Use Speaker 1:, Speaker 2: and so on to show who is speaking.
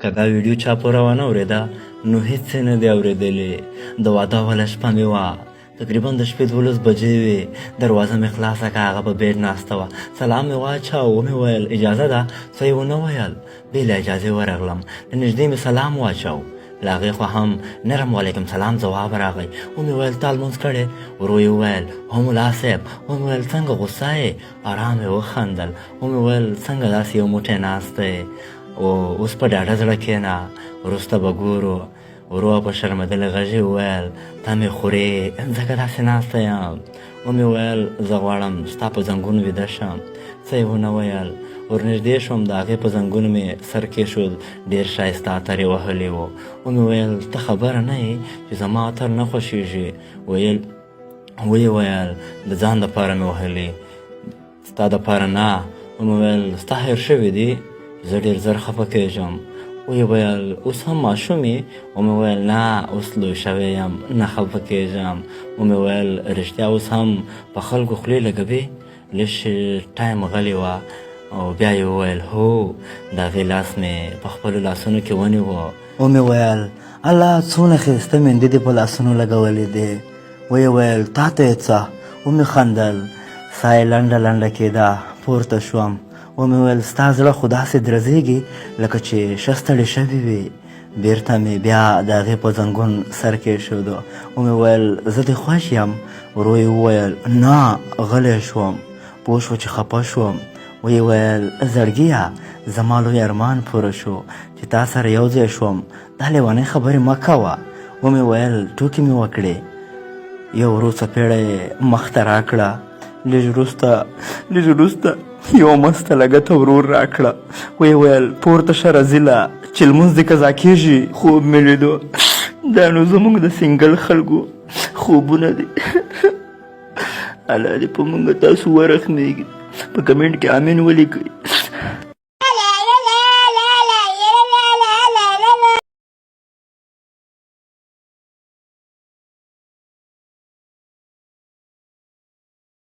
Speaker 1: که دا ویډیو چا پوره وانه اورېده نو هېڅ یې نه دي اورېدلي. د واده اوله شپه مې وه، تقریبا د شپې 12 بجې وې. دروازه مې خلاصه کړه، هغه په بیډ ناسته وه. سلام مې واچاو، ومې ویل اجازه ده؟ څه یې ونه ویل. بې له اجازې ورغلم، له نږدې مې سلام واچاو. له هغې خوا هم نرم وعلیکم سلام ځواب راغی. ومې ویل تا لمونځ کړی؟ ورو یې وویل هو ملا صاحب. ومې ویل څنګه غوسه یې؟ ارام یې وخندل. ومې ویل څنګه داسې یو موټی ناست دی او اوس په ډاډه زړه کښېنه، وروسته به ګورو. ورو په شرمېدلي غږ یې وویل ته مې خورې ځکه داسې ناسته یم. ومې ویل زه غواړم ستا په زنګون ویده شم. څه یې ونه ویل. ورنږدې شوم، د هغې په زنګون مې سر کېښود. ډېر ښایسته عطر یې وهلي و. ومې ویل ته خبره نه یې چې زما عطر نه خوښېږي؟ ویل ویې ویل د ځان دپاره مې وهلي، ستا دپاره نه. ومې ویل ستا هېر شوي دي؟ زه ډېر زر خفه کېږم. ویې ویل اوس هم ماشوم یې؟ ومې ویل نه، اوس لوی شوی یم، نه خفه کېږم. ومې ویل رښتیا اوس هم په خلکو خولې لګوې؟ لږ ټایم غلې وه او بیا یې وویل هو. د هغې لاس مې په خپلو لاسونو کې ونیو. ومې ویل الله څونه ښایسته میندې دې په لاسونو لګولې دي. ویې ویل تا ته یې څه؟ ومې خندل. ساه یې لنډه لنډه کېده. پورته شوم. ومې ویل ستا زړه خو داسې درزېږي لکه چې ښه ستړې شوې وي. بیرته مې بیا د هغې په زنګون سر کېښود. ومې ویل زه دې خوښ یم. ورو یې وویل نه. غلی شوم. پوه شو چې خپه شوم. ویې ویل زړګیه زما لوی ارمان پوره شو چې تا سره یو ځای شوم. دا لیونۍ خبرې مه کوه. ومې ویل ټوکې مې وکړې. یو ورو څپېړه یې مخ ته راکړه. لږ وروسته یوه مسته لګته ورور راکړه. ویې ویل پورته شه رزیله چې لمونځ دې قضا کېږي. خوب مې لیدو. دا نو زموږ د سنګل خلکو خوبونه دي. الله دې په موږ تاسو ورحمېږي. په کمنټ کې امین ولیکئ.